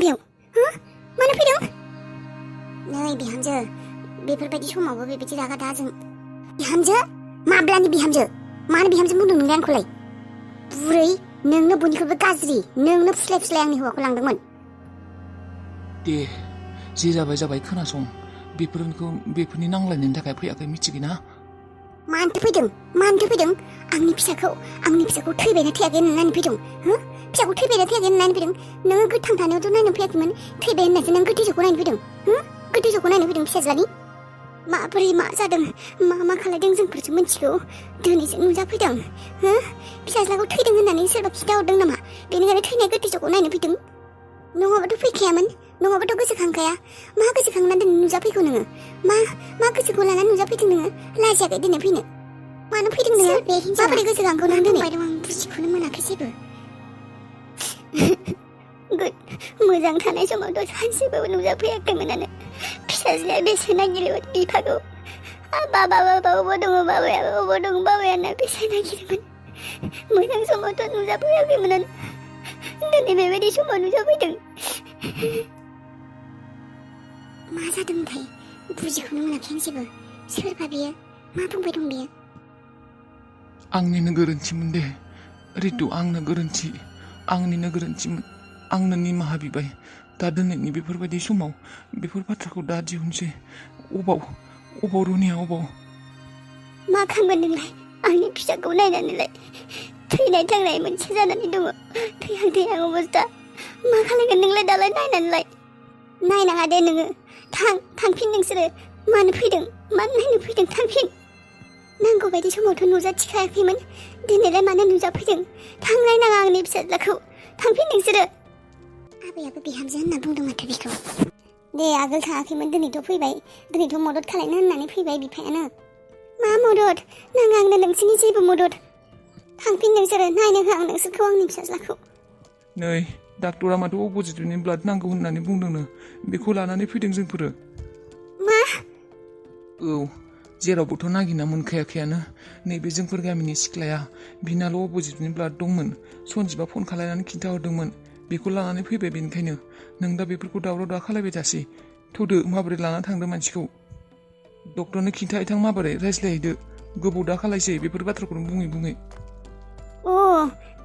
बेयाव हो मानो फैदों नै बिहामजो बेफोरबायदि समावबो बेबायदि रागा दाजों बिहामजो माब्लानि बिहामजो मानो बिहामजो बुंदों नोंलाय आंखौलाय बुरै नोंनो बयनिख्रुइबो गाज्रि नोंनो फुस्लाय फुस्लाय आंनि हौवाखौ लांदोंमोन दे जे जाबाय खोनासं बेफोरनि नांलायनायनि थाखाय फैयाखै मिथिगोना मानोथो फैदों आंनि फिसाखौ थैबायना थैयाखै होननानै फैदों हो फिसाखौ थैबायना थैयाखै होननानै फैदों नोङो गोथां थानायावथ' नायनो फैयाखैमोन थैबाय होननासो नों गोथै ज'खौ नायनो फैदों हो गोथै ज'खौ नायनो फैदों फिसाज्लानि माबोरै मा जादों मा खालायदों जोंफोरसो मिथिगौ दिनैसो नुजाफैदों हो फिसाज्लाखौ थैदों होननानै सोरबा खिन्थाहरदों नामा बेनिखायनो थैनाय गोथै ज'खौ नायनो फैदों नङाबाथ' फैखायामोन नङाबाथ' गोसोखांखाया मा गोसोखांनानै दिनै नुजाफैखो नोङो मा गोसोखौ लानानै नुजाफैदों नोङो लाजियाखै दिनै फैनो मानो फैदों नोङो माबोरै गोसोखांखौ नों दिनै आं बुजिखौनो मोनाखै जेबो मोजां थानाय समावथ' सानसेबो नुजाफैयाखैमोनानो फिसाज्लाया बेसे नागिरोमोन बिफाखौ बाबा अबाव दङ बाबायानो बेसे नागिरोमोन मोजां समावथ' नुजाफैयाखैमोनानो दिनै बेबायदि समाव नुजाफैदों मा जादोंथाय बुजिखौनो मोनाखै आं जेबो सोरबा बेयो मा बुंबाय दं बेयो आंनिनो गोरोन्थिमोन दे रितु आंनिनो गोरोन्थिमोन आंनो निमाहा बिबाय दा दिनैनि बेफोरबायदि समाव बेफोर बाथ्राखौ दा दिहुनसै अबाव रुनिया अबाव मा खालामगोन नोंलाय आंनि फिसाखौ नायनानैलाय थैनाय थांनाय मोनसे जानानै दङ थैहां अबस्था मा खालामगोन नोंलाय दालाय नायनानैलाय नायनाङा दे नोङो थांफिन नोंसोरो मानो नायनो फैदों थांफिन नांगौ बायदि समावथ' नुजाथिखायाखैमोन दिनैलाय मानो नुजाफैदों नायनाङा आंनि फिसाज्लाखौ थांफिन नोंसोरो आबैयाबो बिहामजो होनना बुंदों माथो बेखौ दे आगोल थाङाखैमोन दिनैथ' फैबाय दिनैथ' मदद खालायनो होननानै फैबाय बिफायानो मा मदद नाङा आंनो नोंसोरनि जेबो मदद थांफिन नोंसोरो नायनो हो आं नोंसोरखौ आंनि फिसाज्लाखौ नै डाक्टरा माथो अ पजिटिभनि ब्लाड नांगौ होननानै बुंदोंनो बेखौ लानानै फैदों जोंफोरो मा औ जेरावबोथ' नागिरना मोनखायाखैयानो नैबे जोंफोर गामिनि सिख्लाया बिनाल' अ पजिटिभनि ब्लाड दंमोन सनजिबा फन खालायनानै खिन्थाहरदोंमोन बेखौ लानानै फैबाय बेनिखायनो नों दा बेफोरखौ दावराव दा खालायबाय थासै थौदो माबोरै लाना थांदो मानसिखौ डक्टरनो खिन्थाहैथां माबोरै रायज्लायहैदो गोबाव दा खालायसै बेफोर बाथ्राखौनो बुङै अ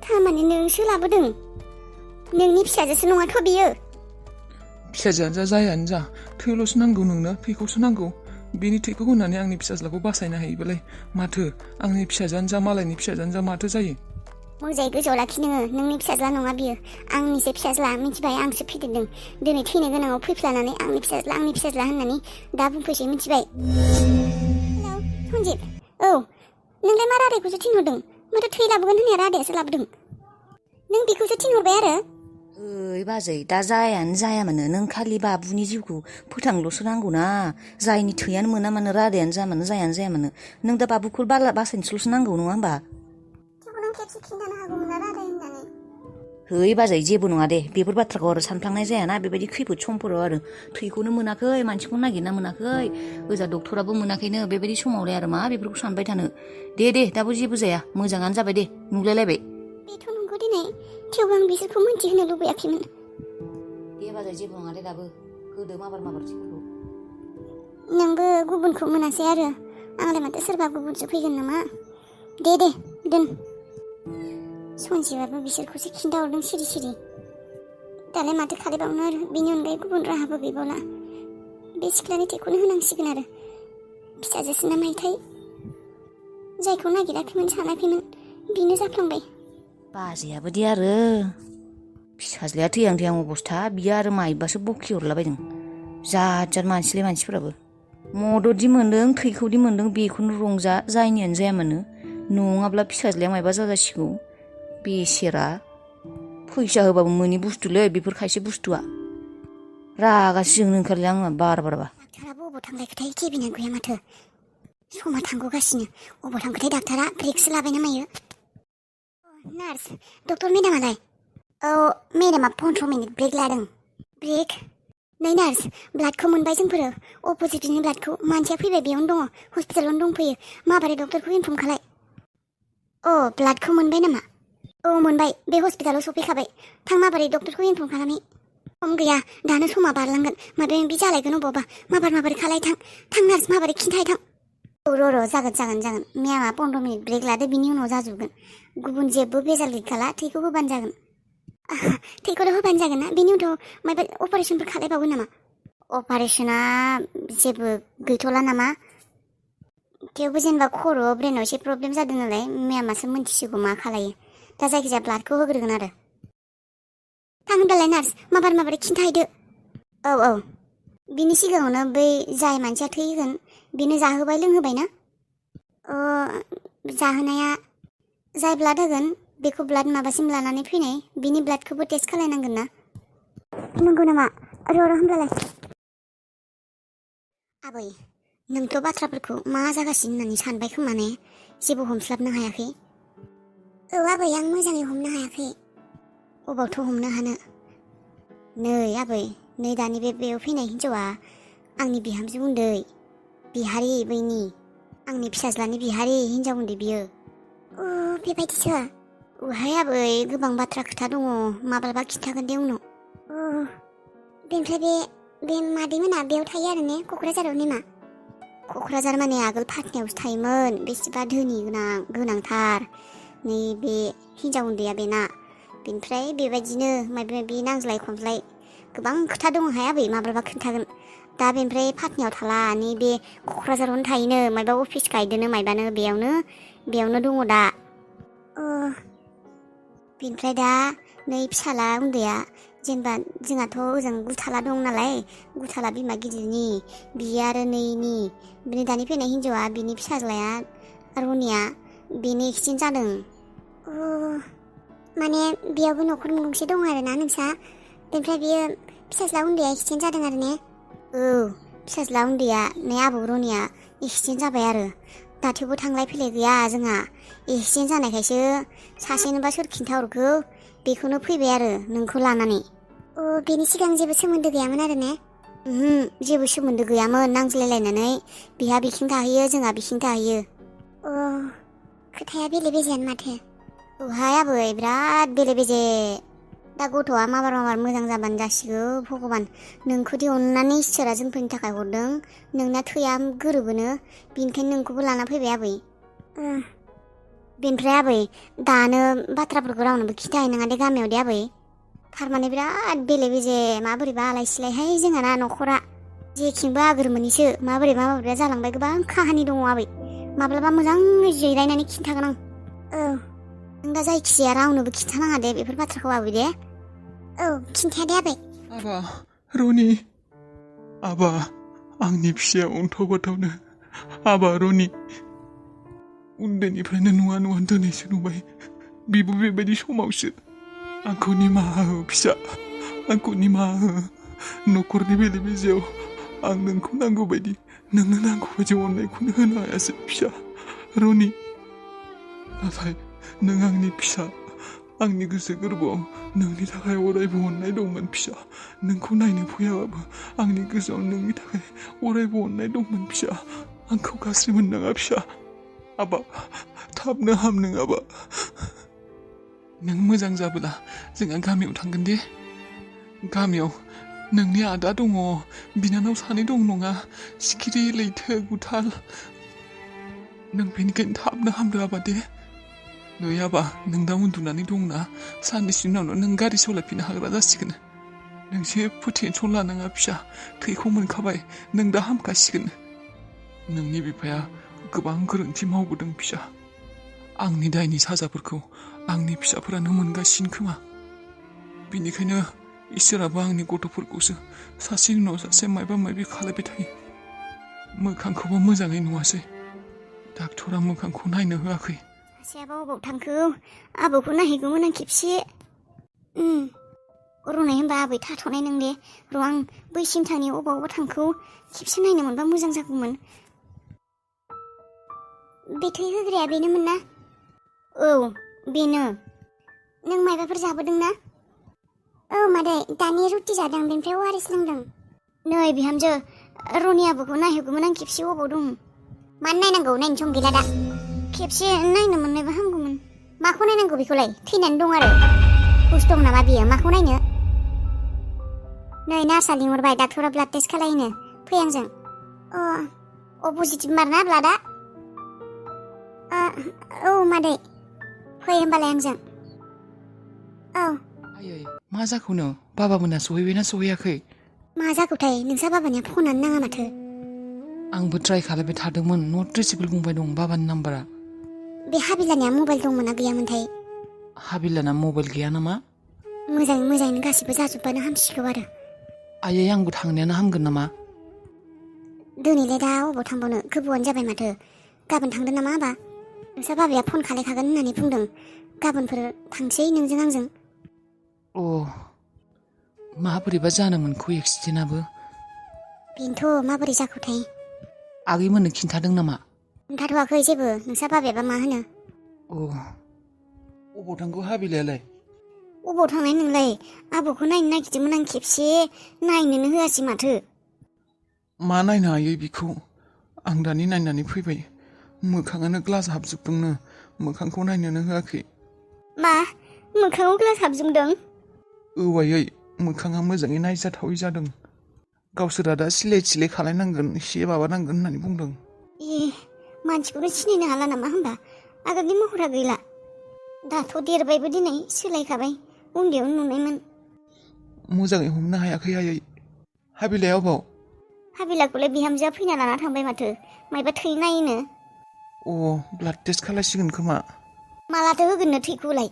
थारमाने नोंसो लाबोदों नोंनि फिसाजोसो नङाथ' बियो फिसाजोआनो जायानो जा थैल'सो नांगौ नोंनो थैखौसो नांगौ बेनि थैखौ होनानै आंनि फिसाज्लाखौ बासायनो हायोबालाय माथो आंनि फिसाजोआनो जा मालायनि फिसाजोआनो जा माथो जायो मोजाङै गोजौआव लाखि नोङो नोंनि फिसाज्ला नङा बियो आंनिसो फिसाज्ला मिथिबाय आंसो फेदेरदों दिनै थैनो गोनाङाव फैफ्लानानै आंनि फिसाज्ला होननानै दा बुंफैसै मिथिबाय हेलौ सन्जिब औ नोंलाय मा रादायखौसो थिनहरदों माथो थै लाबोगोन होननाया रादायासो लाबोदों नों बेखौसो थिनहरबाय आरो ओइ बाजै दा जायानो जायामानो नों खालि बाबुनि जिउखौ फोथांनोल'सो नांगौना जायनि थैयानो मोना मानो रादायानो जायानो जायामानो नों दा बाबुखौ बासायनोसोल'सो नांगौ नङा होमबा थेवबो नों खेबसे खिन्थानो हागौमोन ना रादाय होननानै है बाजै जेबो नङा दे बेफोर बाथ्राखौ आरो सानफ्लांनाय जायाना बेबायदि खैफोद समफोराव आरो थैखौनो मोनाखै मानसिखौ नागिरना मोनाखै ओजा डक्टराबो मोनाखैनो बेबायदि समावलाय आरो मा बेफोरखौ सानबाय थानो दे दाबो जेबो जाया मोजाङानो जाबाय दे नुलायलायबाय बेथ' नंगौ दिनै थेवबो आं बिसोरखौ मोनथिहोनो लुबैयाखैमोन दे बाजै जेबो नङा दे दाबो होदो माबार थिफोरखौ नोंबो गुबुनखौ मोनासै आरो आंलाय माथो सोरबा गुबुनसो फैगोन नामा दे दोन सन्जिबाबो बिसोरखौसो खिन्थाहरदों सिरि दालाय माथो खालायबावनो आरो बेनि अनगायै गुबुन राहाबो गैबावला बे सिख्लानि थैखौनो होनांसिगोन आरो फिसाजोसो ना मायथाय जायखौ नागिराखैमोन सानाखैमोन बेनो जाफ्लांबाय बाजैयाबो दे आरो फिसाज्लाया थैहां अबस्था बियो आरो माइबासो बखिहरलाबायदों जात मानसिफोराबो मददि मोन्दों थैखौदि मोन्दों बेखौनो रंजा जायनियानो जायामानो नङाब्ला फिसाज्लाया माइबा जाजासिगौ बेसेरा फैसा होबाबो मोनि बुस्थुलै बेफोर खायसे बुस्थुआ रागासो जोंनो ओंखारलै आङो बारबा डाक्टाराबो अबाव थांलायखोथाय केबिनानो गैया माथो समा थांग'गासिनो अबाव थांखोथाय डाक्टारा ब्रेकसो लाबाय ना मायो नार्स डक्टर मेडामालाय औ मेडामा 15 मिनिट ब्रेक लादों ब्रेक नै नार्स ब्लाडखौ मोनबाय जोंफोरो अ पजिटिभनि ब्लाडखौ मानसिया फैबाय बेयावनो दङ हस्पिटालावनो दंफैयो माबारै डक्टरखौ इनफर्म खालाय अ ब्लाडखौ मोनबाय नामा औ मोनबाय बे हस्पिटालाव सफैखाबाय थां माबारै डक्टरखौ इनफर्म खालामै सम गैया दानो समा बारलांगोन माबा माबि जालायगोन अबावबा माबारै खालाय थां नार्स माबारै खिन्थाय थां र' जागोन मेमा 15 मिनिट ब्रेक लादो बिनि उनाव जाजोबगोन गुबुन जेबो बेजाल गैखाला थैखौ होबानो जागोन थैखौल' होबानो जागोन ना बिनि उनाव माबा अपारेशनफोर खालायबावगोन नामा अपारेशना जेबो गैथ'ला नामा थेवबो जेनेबा खर'आव ब्रेनाव एसे प्रब्लेम जादों नालाय मेमासो मोनथिसिगौ मा खालायो दा जायखिजाया ब्लाडखौ होग्रोगोन आरो थां होनबालाय नार्स माबारै खिन्थाहैदो औ बिनि सिगाङावनो बै जाय मानसिया थै होगोन बेनो जाहोबाय लोंहोबाय ना जाहोनाया जाय ब्लाड होगोन बेखौ ब्लाड माबासिम लानानै फैनाय बिनि ब्लाडखौबो टेस्ट खालायनांगोन ना नंगौ नामा र' होनब्लालाय आबै नोंथ' बाथ्राफोरखौ मा जागासिनो होननानै सानबाय खोमा ने जेबो हमस्लाबनो हायाखै औ आबै आं मोजाङै हमनो हायाखै अबावथ' हमनो हानो नै आबै नै दानि बेयाव फैनाय हिन्जावा आंनि बिहामजो उन्दै बिहारि बैनि आंनि फिसाज्लानि बिहारि हिन्जाव उन्दै बियो बेबायदिसो औहाय आबै गोबां बाथ्रा खोथा दङ माब्लाबा खिन्थागोन दे उनाव बेनिफ्राय बे मादैमोना बेयाव थायो आरो ने क'क्राझाराव नेमा क'क्राझार माने आगोल पाटनायावसो थायोमोन बेसेबा धोनि गोनांथार नै बे हिन्जाव उन्दैया बेना बेनिफ्राय बेबायदिनो माबा माबि नांज्लाय खमज्लाय गोबां खोथा दङहाय आबै माब्लाबा खोन्थागोन दा बेनिफ्राय पाटनायाव थाला नै बे क'क्राझारावनो थायोनो माबा अफिस गायदोनो मायबानो बेयावनो दङ दा बेनिफ्राय दा नै फिसाला उन्दैया जेनेबा जोंहाथ' ओजों गुथाला दं नालाय गुथाला बिमा गिदिरनि बियो आरो नैनि बिनि दानि फैनाय हिन्जावा बिनि फिसाज्लाया रनिया बेनो एक्सिडेन्ट जादों माने बेयावबो न'खर गंसे दं आरो ना नोंसा बेनिफ्राय बियो फिसाज्ला उन्दैया एक्सिडेन्ट जादों आरो ने औ फिसाज्ला उन्दैया नै आबौ रनिया एक्सिडेन्ट जाबाय आरो दा थेवबो थांलाय फैलाय गैया जोंहा एक्सिडेन्ट जानायखायसो सासेनोबा सोर खिन्थाहरखो बेखौनो फैबाय आरो नोंखौ लानानै बेनि सिगां जेबो सोमोन्दो गैयामोन आरो ने जेबो सोमोन्दो गैयामोन नांज्लायलायनानै बिहा बिखिं थाहैयो जोंहा बिखिं थाहैयो खोथाया बेले बेजेयानो माथो औहाय आबै बिराद बेले बेजे दा गथ'आ माबार मोजां जाबानो जासिगौ भगबान नोंखौदि अननानै इसोरा जोंफोरनि थाखाय हरदों नोंना थैया गोरोबोनो बेनिखायनो नोंखौबो लाना फैबाय आबै बेनिफ्राय आबै दानो बाथ्राफोरखौ रावनोबो खिन्थाहैनाङा दे गामियाव दे आबै थारमाने बिराद बेले बेजे माबोरैबा आलाय सिलायहाय जोंहाना न'खरा जेखिंबो आगोर मोनैसो माबोरैबा जालांबाय गोबां काहानि दङ आबै माब्लाबा मोजाङै जिरायनानै खिन्थागोन आं नों दा जायखिजाया रावनोबो खिन्थानाङा दे बेफोर बाथ्राखौ आबै दे खिन्थाया दे आबै आबा रनि आबा आंनि फिसाया अन्थाव बाथावनो आबा रनि उन्दैनिफ्रायनो नुवा दिनैसो नुबाय बिबो बेबायदि समावसो आंखौ निमाहा हो फिसा आंखौ निमाहा हो न'खरनि बेले बेजेयाव आं नोंखौ नांगौ बायदि नोंनो नांगौ बायदि अननायखौनो होनो हायासै फिसा रनि नाथाय नों आंनि फिसा आंनि गोसो गोरबोआव नोंनि थाखाय अरायबो अननाय दंमोन फिसा नोंखौ नायनो फैयाबाबो आंनि गोसोआव नोंनि थाखाय अरायबो अननाय दंमोन फिसा आंखौ गाज्रि मोननाङा फिसा आबा थाबनो हाम नों आबा नों मोजां जाबोला जोंहा गामियाव थांगोन दे गामियाव नोंनि आदा दङ बिनानाव सानै दं नङा सिखिरि लैथो गुथाल नों बेनिखायनो थाबनो हामदो आबा दे नै आबा नों दा उन्दुनानै दंना साननैसो उनावनो नों गारि सालायफिननो हाग्रा जासिगोन नों जेबो टेनसन लानाङा फिसा थैखौ मोनखाबाय नों दा हामखासिगोन नोंनि बिफाया गोबां गोरोन्थि मावबोदों फिसा आंनि दायनि साजाफोरखौ आंनि फिसाफोरानो मोनगासिनो खोमा बेनिखायनो इसोराबो आंनि गथ'फोरखौसो सासे उनाव सासे मायबा मायबि खालायबाय थायो मोखांखौबो मोजाङै नुवासै डाक्टरा मोखांखौ नायनो होआखै सासेयाबा अबाव थांखो आबौखौ नायहैगौमोन आं खेबसे रनाय होनबा आबै थाथ'नाय नों दे र' आं बैसिम थांनि अबावबा थांखौ खेबसे नायनो मोनबा मोजां जागौमोन बे थै होग्राया बेनोमोन ना औ बेनो नों मायबाफोर जाबोदों ना औ मादै दानि रुटि जादों बेनिफ्राय अआरएस लोंदों नै बिहामजो रनि आबौखौ नायहैगौमोन आं खेबसे अबाव दं मानो नायनांगौ नायनो सम गैला दा खेबसे नायनो मोननायबा हामगौमोन माखौ नायनांगौ बेखौलाय थैनानै दं आरो हुस दं नामा बियो माखौ नायनो नै नार्सआ लिंहरबाय डाक्टरा ब्लाड टेस्ट खालायनो फै आंजों अ पजिटिभ मारना ब्लाडआ औ मादै फै होमबालाय आंजों औ आयै मा जाखौनो बाबामोना सहैबायना सहैयाखै मा जाखोथाय नोंसा बाबानिया फनानो नाङा माथो आंबो ट्राइ खालामबाय थादोंमोन नट रिचेबल बुंबाय दं बाबानि नाम्बारा बे हाबिलानिया मबाइल दंमोनना गैयामोनथाय हाबिलाना मबाइल गैया नामा मोजाङैनो गासिबो जाजोबबानो हामसिगौ आरो आयै आंबो थांनायानो हामगोन नामा दिनैलाय दा अबाव थांबावनो गोबावानो जाबाय माथो गाबोन थांगोन नामा आबा नोंसा बाबाया फन खालायखागोन होननानै बुंदों गाबोनफोर थांसै नोंजों आंजों अ माबोरैबा जानोमोनखौ एक्सिडेन्टआबो बेनोथ' माबोरै जाखोथाय आगैमोननो खिन्थादों नामा खोन्थाथ'वाखै जेबो नोंसा बाबायाबा मा होनो अ अबाव थांखो हाबिलायालाय अबाव थांनाय नोंलाय आबौखौ नायनो नागिरदोंमोन आं खेबसे नायनोनो होआसै माथो मा नायनो हायो बिखौ आं दानि नायनानै फैबाय मोखाङानो ग्लास हाबजोबदोंनो मोखांखौ नायनोनो होआखै मा मोखाङाव ग्लास हाबजोबदों औ आयै मोखाङा मोजाङै नायजाथावै जादों गावसोरा दा सिलाय थिलाय खालायनांगोन एसे माबानांगोन होननानै बुंदों मानसिखौनो सिनायनो हाला नामा होनबा आगोलनि महरा गैला दाथ' देरबायबो दिनै सोलायखाबाय उन्दैयावनो नुनायमोन मोजाङै हमनो हायाखै आयै हाबिलाया अबाव हाबिलाखौलाय बिहामजोआ फैना लाना थांबाय माथो मायबा थै नायनो अ ब्लाड टेस्ट खालायसिगोन खोमा मालाथो होगोननो थैखौलाय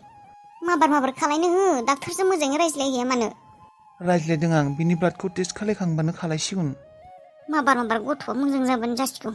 माबार खालायनो हो डाक्टारजों मोजाङै रायज्लायहैया मानो रायज्लायदों आं बिनि ब्लाडखौ टेस्ट खालायखांबानो खालायसिगोन माबार गथ'आ मोजां जाबानो जासिगौ